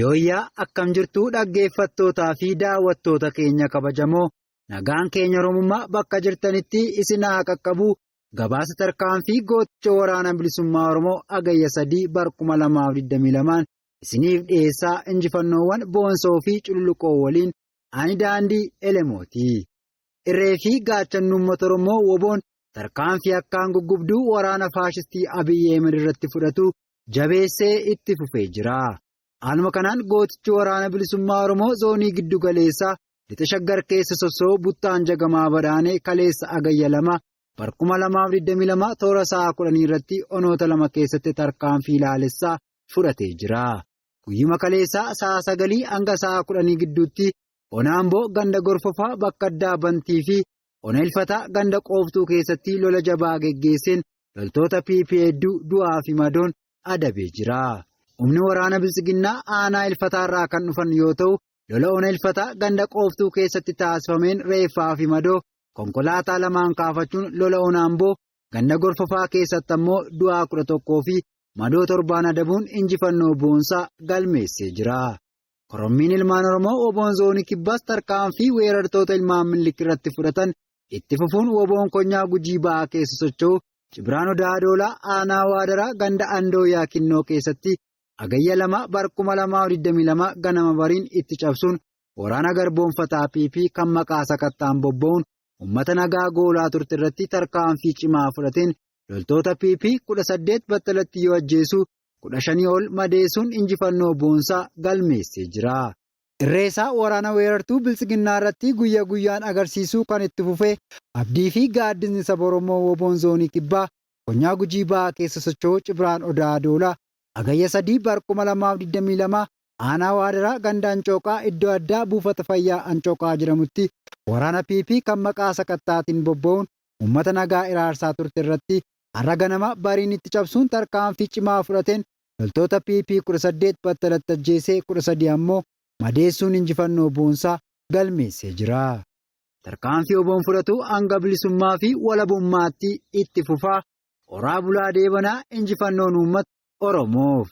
Yooyyaa akkam jirtuu dhaggeeffattootaa fi daawwattoota keenya kabajamoo nagaan keenya Oromummaa bakka jirtanitti isin haa qaqqabu gabaasa tarkaanfii gooticha waraana bilisummaa Oromoo Hagayya 3 bar 2022 isiniif dhiyeessaa injifannoowwan boonsoo fi cululuqoo waliin ani daandii Elemooti. Irree fi gaachanni uummata Oromoo woboon tarkaanfii akkaan guggubduu waraana faashistii Abiy Ahmed irratti fudhatu jabeessee itti fufee jira. Haaluma kanaan gootichi waraana bilisummaa Oromoo zoonii giddu galeessaa lixa shaggar keessa sosso'u Buttaan Jagamaa Badhaanee kaleessa Hagayya 2 bar 2022 toora sa'a 10 irratti onoota lama keessatti tarkaanfii laalessaa fudhatee jira. Guyyuma kaleessaa sa'a 9 hanga sa'a 10 gidduutti ona Amboo ganda Gorfofaa bakka addaa Bantii fi ona Ilfataa ganda Qooftuu keessatti lola jabaa geggeesseen loltoota PP hedduu du'aa fi madoon adabee jira. Humni waraana Biltsiginnaa aanaa Ilfataarraa kan dhufan yoo ta'u, lola ona Ilfataa ganda Qooftuu keessatti taasifameen reeffaa fi madoo konkolaataa lamaan kaafachuun lola ona Amboo ganda Gorfofaa keessatti ammoo du'aa 11 fi madoo 7n adabuun injifannoo boonsaa galmeessee jira. Korommiin ilmaan Oromoo Woboon Zoonii Kibbaas tarkaanfii weerartoota ilmaan Minilik irratti fudhatan itti fufuun Woboon Konyaa Gujii Ba'aa keessa socho'u Cibraan Odaa Adoolaa Aanaa Waadaraa ganda Andoo Yaakinnoo keessatti Hagayya 2 bar 2022 ganama bariin itti cabsuun waraana garboomfataa PP kan maqaa sakattaan bobba'uun uummata nagaa goolaa turte irratti tarkaanfii cimaa fudhateen loltoota PP 18 battalatti yoo ajjeesu 15 ol madeessuun injifannoo boonsaa galmeessee jira. Irreesaa waraana weerartuu Biltsiginnaa irratti guyya guyyaan agarsiisuu kan itti fufe abdii fi gaaddisni saba Oromoo Woboon Zoonii Kibbaa Konyaa Gujii Bahaa keessa socho'u Cibraan Odaa Adoolaa Hagayya 3 bar 2022 Aanaa Waadaraa ganda Ancooqaa iddoo addaa buufata fayyaa Ancooqaa jedhamutti waraana PP kan maqaa sakattaatiin bobba'uun uummata nagaa iraarsaa turte irratti har'a ganama bariin itti cabsuun tarkaanfii cimaa fudhateen loltoota PP 18 battalatti ajjeesee 13 ammoo madeessuun injifannoo boonsaa galmeessee jira. Tarkaanfii Woboon fudhatu hanga bilisummaa fi walabummaatti itti fufa. Horaa bulaa deebanaa injifannoon uummata Oromoof.